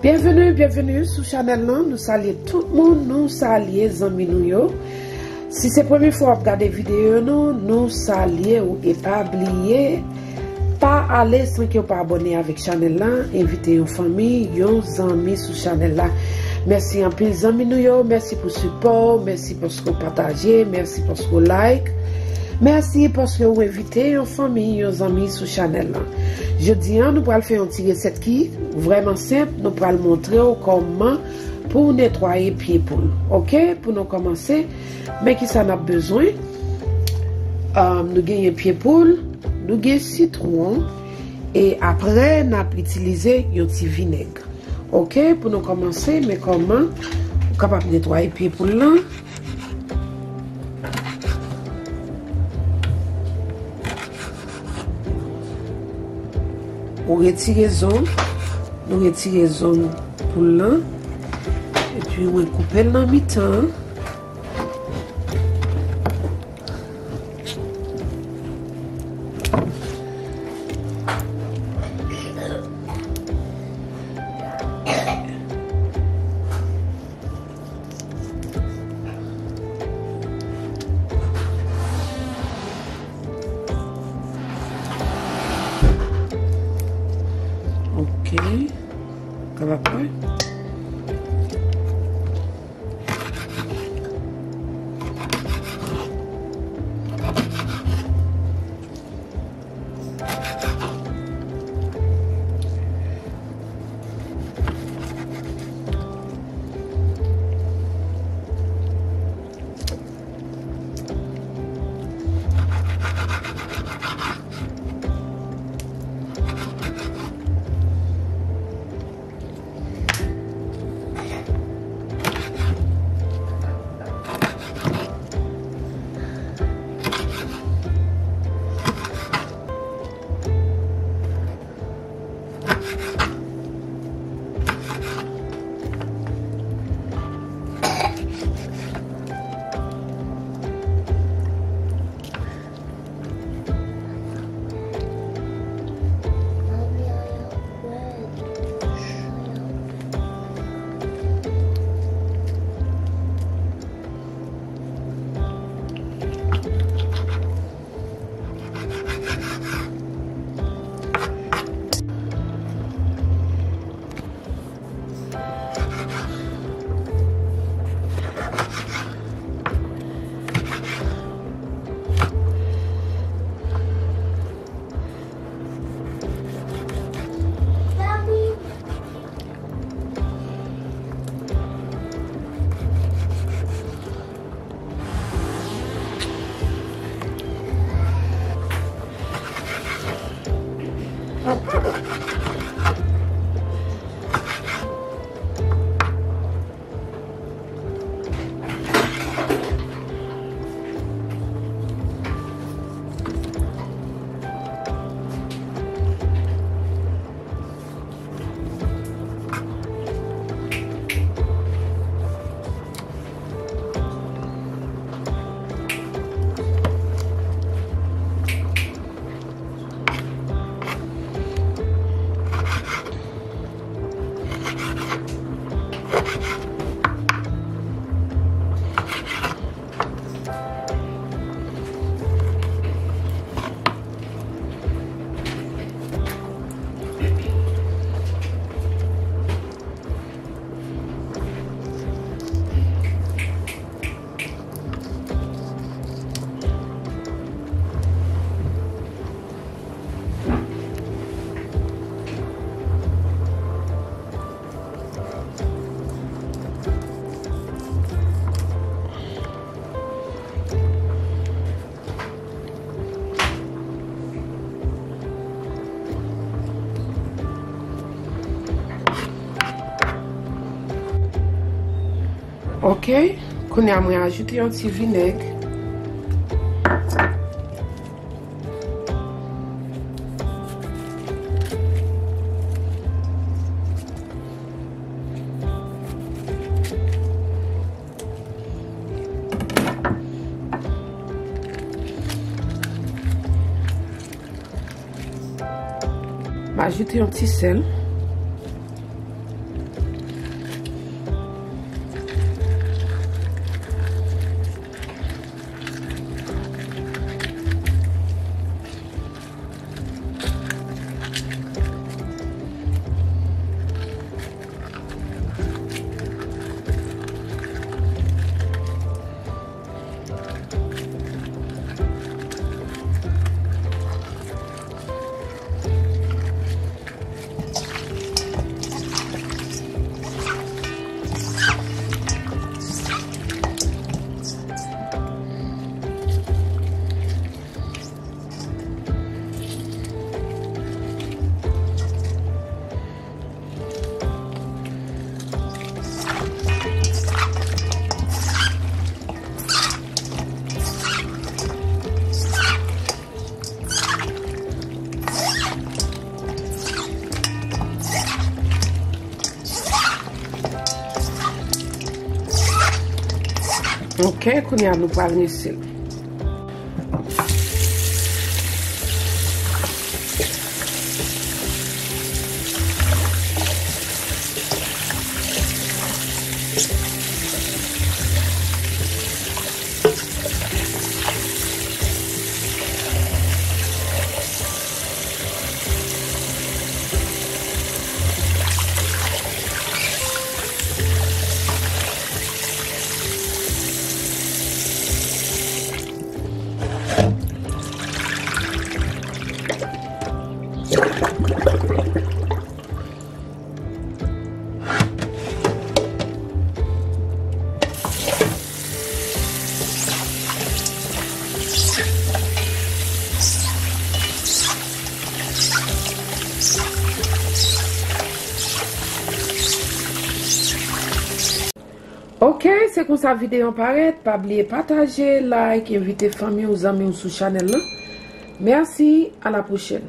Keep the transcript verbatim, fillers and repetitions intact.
Byenveni, byenveni sou chanèl lan. Nou salye tout moun, nou salye zanmi nou yo. Si se premye fwa w ap gade videyo nou, nou salye w e pa bliye, pa ale san ke w pa abòne avèk chanèl la. Envite yon fanmi, yon zanmi sou chanèl la. Mèsi anpil zanmi nou yo, mèsi pou sipò w, mèsi paske w pataje, mèsi paske w like. Mèsi paske w envite yon fanmi, yon zanmi sou chanèl lan. Jodi a, nou pral fè yon ti resèt ki vrèman senp. Nou pral montre w kòman pou w netwaye pye poul. Oke, pou nou kòmanse, men ki sa n ap bezwen. Um, nou genyen pye poul, nou gen sitwon, e apre, n ap itilize yon ti vinèg. Oke, pou nou kòmanse, men kòman ou kapab netwaye pye poul lan. Ou retire zong, nou retire zong poul lan, epi ou koupe l nan mitan. Ok. Kalapay. Ok, kounye a mwen ajoute yon ti vinèg. M ajoute yon ti sèl. Ok, kounye a nou pral mese l. Ok, se konsa videyo an parèt. Pa bliye pataje, like, envite fanmi w, zanmi w sou chanèl lan. Mèsi, a la pwochèn.